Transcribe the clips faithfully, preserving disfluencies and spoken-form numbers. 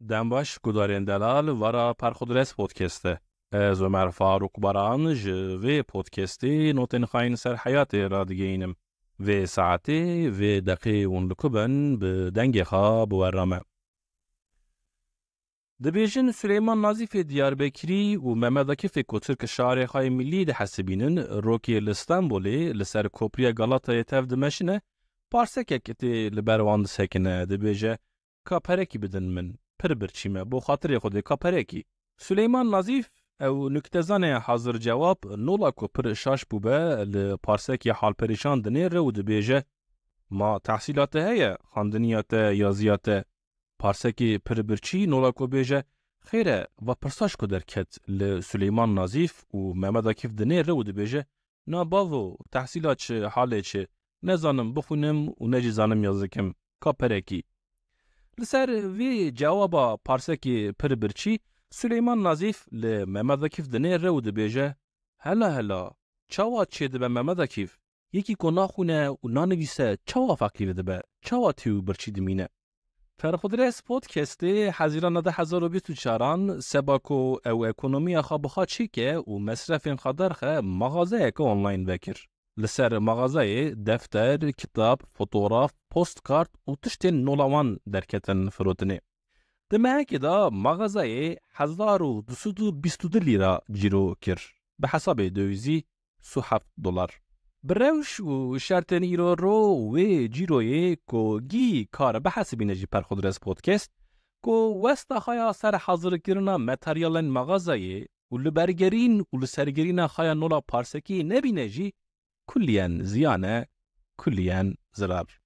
Dem baş, gudarên delal, vara Perxudres Podcast e. Ez Ömer Faruk Baran ji vê podcastê notên xwe yên ser heyatê radigihînim. Vê saetê, vê deqê hûn li ku bin, bi dengê xwe bi we re me. Dibêjin Suleyman Nazîfê Diyarbekirî û Mehmet Akifê Koçirk şarê xwe yê milî dihesibînin, rokê li Stenbolê li ser kopriya Galatayê tev dimeşine, parsekek tê li ber wan disekine, dibêje, Ka perekî bidin min, pir birçî me, bo xatirê Xwedê, ka perekî. Suleyman Nazîf, ew nuktezanê hazir cewab, nola ku pir şaş bûbe, li parsekî halperîşan dinêre û dibêje, Ma tehsîla te heye, xwendiniya te, yaziya te? Parsekî pir birçî nola ku bêje, Xêr e, va pirsa ji ku derket li Suleyman Nazîf û Mehmet Akif dinêre û dibêje, Na bavo, tehsîla çi, halê çi? Ne zanim bixwînim û ne jî zanim yazikim. Ka perekî. Li ser vê cewaba parsekê pir birçî, Suleyman Nazîf li Mehmet Akif dinêre û dibêje, Hela hela, çawa çêdibe Mehmet Akif? Yekî ku naxwîne û nanivîse çawa feqîr dibe, çawa tê û birçî dimîne? Perxudres Podcastê Hezîrana du hezar û bîst û çaran, seba ku ew ekonomiya xwe bi xwe çêke û mesrefên xwe derxe, maxazeyeke online vekir. Li ser maxazeyê defter, kitab, fotograf, postkart û tiştên nola wan derketin firotinê. Di mehekê de maxazeyê hezar û du sed û bîst û du lîra cîro kir. Bi hesabê döwîzî, sî û heft dolar. Bi rewş û şertên îro ro wê cîroyê ku gî kar bihesibîne jî Perxudres Podcast, ku westa xwe ya ser hazirkirina materyalên maxazeyê û li bergerîn û li sergirîna xwe ya nola parsekî nebîne jî, kulliyen ziyan e, kulliyen zirar.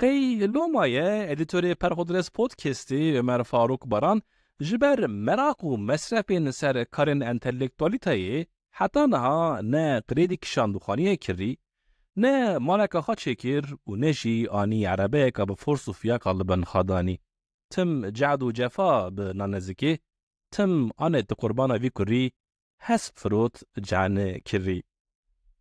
Qey loma ye, edîtorê Perxudres Podcastê Ömer Faruk Baran ji ber meraq û mesrefên ser karên entelektualîteyê heta niha ne krêdî kişandixwaniye kirî, ne maleka xwe çêkir û ne jî anî erebeyeke bi fors û fiyaka li bin xwe danî. Tim cehd û cefa bi nanezikê, tim anê tu qurbana vî kurî, hesp firot cehne kirî.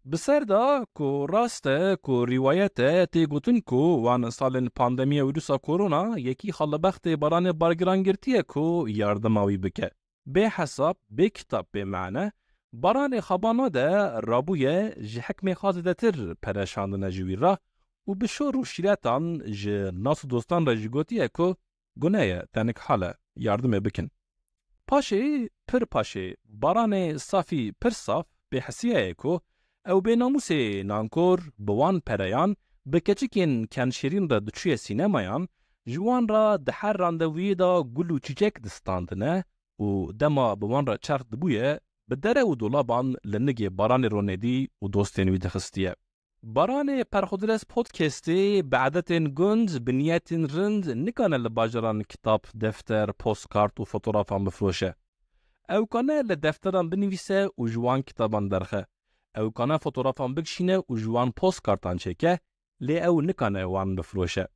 Bi ser de ku rast e, ku rîwayet e, tê gotin ku wan salên pandemiya wîrusa korona yekî xalibextê baranê bargiran girtiye ku yardima wî bike. Bê hesab, bê kitab, bê mane, baranê xabana de rabûye, ji hekmê xwe zêdetir pere şandine ji wî re û bi şor û şîretan ji nas û dostan re jî gotiye ku gune ye, te nik hal e, yardimê bikin. Paşê, pir paşê, baranê safî pir saf bêhisiyaye ku ew bênamûsê nankor bi wan pereyan bi keçikên kenşêrîn re diçûye sînemayan, ji wan re di her randevûyê de gul û çîçek distandine û dema bi wan re çerx dibûye, bi dere û dolaban li nigê baranê ronêdî û dostên wî dixistiye. Baranê Perxudres Podcastê bi edetên gund, bi niyetên rind nikane li bajaran kitab, defter, postkart û fotografan bifroşe. Ew kane li defteran binivîse û ji wan kitaban derxe. Ew kane fotografan bikişîne û ji wan postkartan çêke, lê ew nikane wan bifroşe.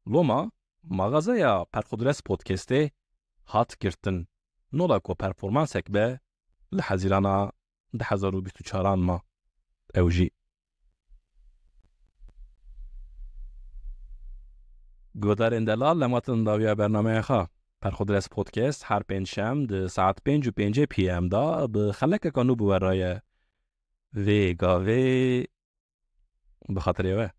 Loma, maxazeya Perxudres Podcastê hat girtin. Nola ku performansek be, li Hezîrana du hezar û bîst û çaran ma. Ew jî. Guhdarên delal, lematin dawiya bernameya xwe. Perxudres Podcast her pêncşem di saet pênc û pêncê P M de bi xelekeka nû bi we re ye. Vê gavê bi xatirê we.